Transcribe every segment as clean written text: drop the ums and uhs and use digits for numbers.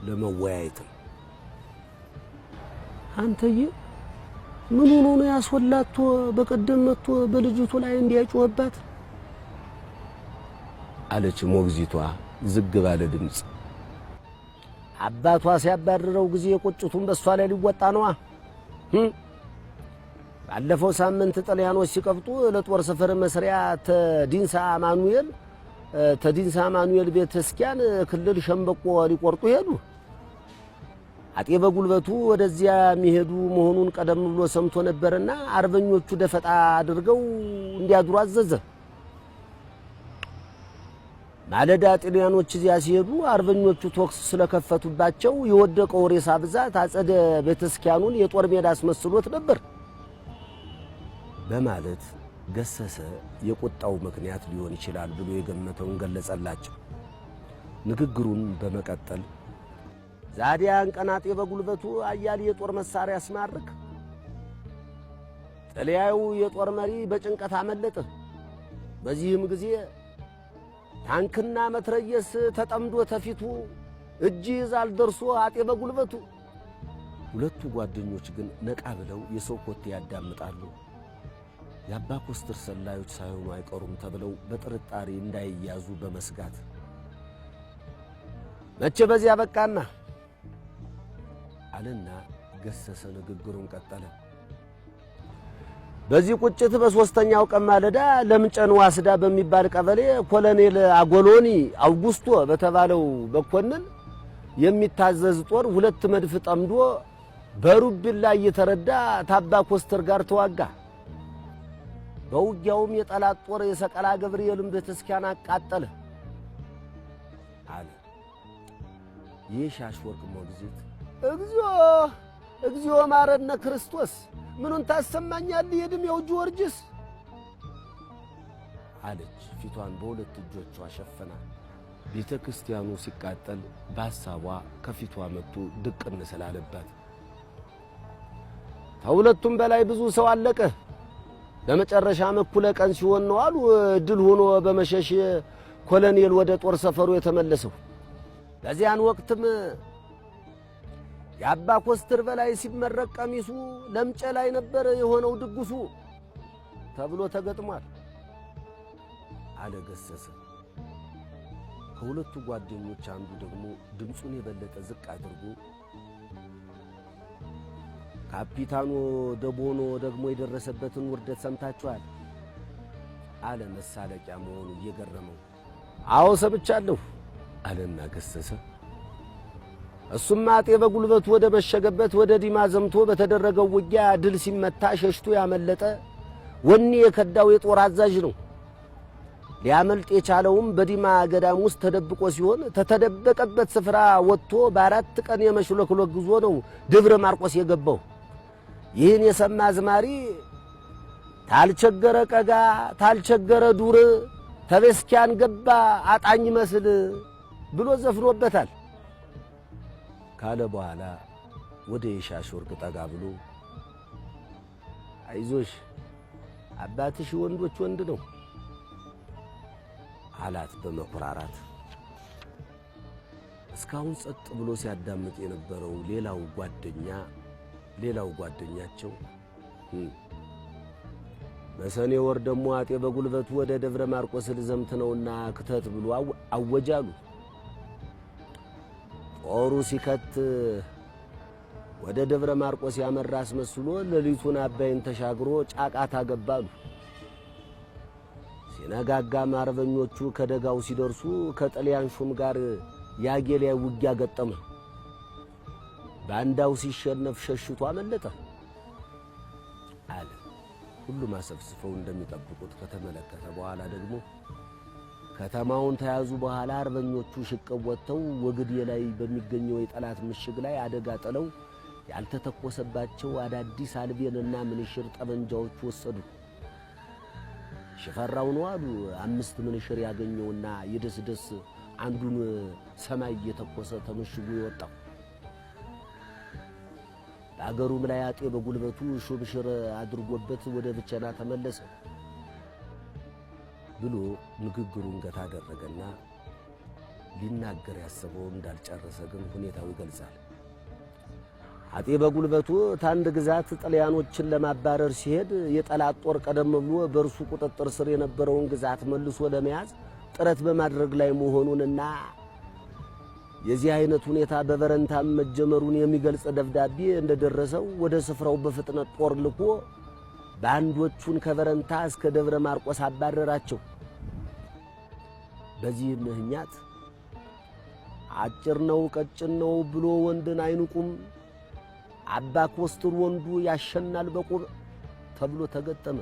ለመወያየት ነው። አንተዬ ምን ሆኖ ነው ያስወላቶ በቀደም መጥቶ በልጅቱ ላይ እንዲያጮህባት? አለች ሞግዚቷ ዝግ ባለ ድምፅ። አባቷ ሲያባርረው ጊዜ ቁጭቱን በሷ ላይ ሊወጣ ነዋ። ባለፈው ሳምንት ጣሊያኖች ሲቀብጡ ለጦር ሰፈር መስሪያ ተዲንሳ አማኑኤል ቤተ ክርስቲያን ክልል ሸምበቆ ሊቆርጡ ሄዱ። አጤ በጉልበቱ ወደዚያ የሚሄዱ መሆኑን ቀደም ብሎ ሰምቶ ነበርና አርበኞቹ ደፈጣ አድርገው እንዲያድሩ አዘዘ። ማለዳ ጣሊያኖች እዚያ ሲሄዱ አርበኞቹ ተኩስ ስለከፈቱባቸው የወደቀው ሬሳ ብዛት አጸደ ቤተክርስቲያኑን የጦር ሜዳ አስመስሎት ነበር በማለት ገሰሰ የቁጣው ምክንያት ሊሆን ይችላል ብሎ የገመተውን ገለጸላቸው። ንግግሩን በመቀጠል ዛዲያን ቀን አጤ በጉልበቱ አያሌ የጦር መሳሪያ አስማርክ ጥልያዩ የጦር መሪ በጭንቀት አመለጠ። በዚህም ጊዜ ታንክና መትረየስ ተጠምዶ ተፊቱ እጅ ይዛል ደርሶ አጤ በጉልበቱ። ሁለቱ ጓደኞች ግን ነቃ ብለው የሰው ኮቴ ያዳምጣሉ። የአባ ኮስትር ሰላዮች ሳይሆኑ አይቀሩም ተብለው በጥርጣሬ እንዳይያዙ በመስጋት መቼ በዚያ በቃና አለና ገሰሰ ንግግሩን ቀጠለ። በዚህ ቁጭት በሦስተኛው ቀን ማለዳ ለምጨን ዋስዳ በሚባል ቀበሌ ኮሎኔል አጎሎኒ አውጉስቶ በተባለው መኮንን የሚታዘዝ ጦር ሁለት መድፍ ጠምዶ በሩቢላ እየተረዳ ታባ ኮስተር ጋር ተዋጋ። በውጊያውም የጠላት ጦር የሰቀላ ገብርኤልን ቤተክርስቲያን አቃጠለ አለ። የሻሽ ወርቅ ሞግዚት እግዚኦ እግዚኦ ማረነ ክርስቶስ፣ ምኑን ታሰማኛለህ የዕድሜው ጊዮርጊስ አለች። ፊቷን በሁለት እጆቿ ሸፍና ቤተ ክርስቲያኑ ሲቃጠል በሐሳቧ ከፊቷ መጥቶ ድቅን ስላለባት ከሁለቱም በላይ ብዙ ሰው አለቀ። በመጨረሻም እኩለ ቀን ሲሆን ነው አሉ ድል ሆኖ በመሸሽ ኮሎኔል ወደ ጦር ሰፈሩ የተመለሰው። በዚያን ወቅትም የአባ ኮስትር በላይ ሲመረቅ ቀሚሱ ለምጨ ላይ ነበር የሆነው ድግሱ ተብሎ ተገጥሟል አለ ገሰሰ። ከሁለቱ ጓደኞች አንዱ ደግሞ ድምፁን የበለጠ ዝቅ አድርጎ ካፒታኖ ደቦኖ ደግሞ የደረሰበትን ውርደት ሰምታችኋል አለ መሳለቂያ መሆኑ እየገረመው። አዎ ሰምቻለሁ አለና ገሰሰ። እሱማ አጤ በጉልበቱ ወደ መሸገበት ወደ ዲማ ዘምቶ በተደረገው ውጊያ ድል ሲመታ ሸሽቶ ያመለጠ ወኔ የከዳው የጦር አዛዥ ነው። ሊያመልጥ የቻለውም በዲማ ገዳም ውስጥ ተደብቆ ሲሆን ተተደበቀበት ስፍራ ወጥቶ በ4 ቀን የመሽሎክሎክ ጉዞ ነው ደብረ ማርቆስ የገባው። ይህን የሰማ አዝማሪ ታልቸገረ ቀጋ ታልቸገረ ዱር ተቤስኪያን ገባ አጣኝ መስል ብሎ ዘፍኖበታል ካለ በኋላ ወደ የሻሽ ወርቅ ጠጋ ብሎ አይዞሽ አባትሽ ወንዶች ወንድ ነው አላት በመኩራራት። እስካሁን ጸጥ ብሎ ሲያዳምጥ የነበረው ሌላው ጓደኛቸው በሰኔ ወር ደግሞ አጤ በጉልበቱ ወደ ደብረ ማርቆስ ልዘምት ነውና ክተት ብሎ አወጃሉ። ጦሩ ሲከት ወደ ደብረ ማርቆስ ያመራ አስመስሎ ሌሊቱን አባይን ተሻግሮ ጫቃታ ገባሉ። ሲነጋጋም አርበኞቹ ከደጋው ሲደርሱ ከጣሊያን ሹም ጋር ያጌሊያ ውጊያ ገጠመ። ባንዳው ሲሸነፍ ሸሽቶ አመለጠ አለ። ሁሉም አሰፍስፈው እንደሚጠብቁት ከተመለከተ በኋላ ደግሞ ከተማውን ተያዙ በኋላ አርበኞቹ ሽቅብ ወጥተው ወግዴ ላይ በሚገኘው የጠላት ምሽግ ላይ አደጋ ጥለው ያልተተኮሰባቸው አዳዲስ አልቤንና ምንሽር ጠመንጃዎች ወሰዱ። ሽፈራው ነው አሉ 5 ምንሽር ያገኘውና የደስደስ አንዱን ሰማይ እየተኮሰ ተመሽጎ የወጣው። በአገሩም ላይ አጤ በጉልበቱ ሹምሽር አድርጎበት ወደ ብቸና ተመለሰ ብሎ ንግግሩን ገታ አደረገና ሊናገር ያሰበው እንዳልጨረሰ ግን ሁኔታው ይገልጻል። አጤ በጉልበቱ ታንድ ግዛት ጥልያኖችን ለማባረር ሲሄድ የጠላት ጦር ቀደም ብሎ በእርሱ ቁጥጥር ስር የነበረውን ግዛት መልሶ ለመያዝ ጥረት በማድረግ ላይ መሆኑንና የዚህ አይነት ሁኔታ በበረንታም መጀመሩን የሚገልጽ ደብዳቤ እንደደረሰው ወደ ስፍራው በፍጥነት ጦር ልኮ ባንዶቹን ከበረንታ እስከ ደብረ ማርቆስ አባረራቸው። በዚህ ምክንያት አጭር ነው ቀጭን ነው ብሎ ወንድን አይንቁም፣ አባ ኮስትር ወንዱ ያሸናል በቁብ ተብሎ ተገጠመ።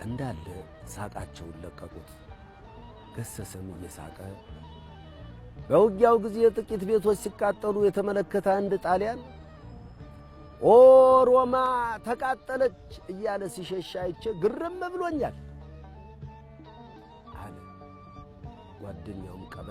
እንዳለ ሳቃቸውን ለቀቁት። ገሰሰም እየሳቀ በውጊያው ጊዜ ጥቂት ቤቶች ሲቃጠሉ የተመለከተ አንድ ጣሊያን ኦ ሮማ ተቃጠለች እያለ ሲሸሽ አይቼ ግርም ብሎኛል አለ። ጓደኛውም ቀበጥ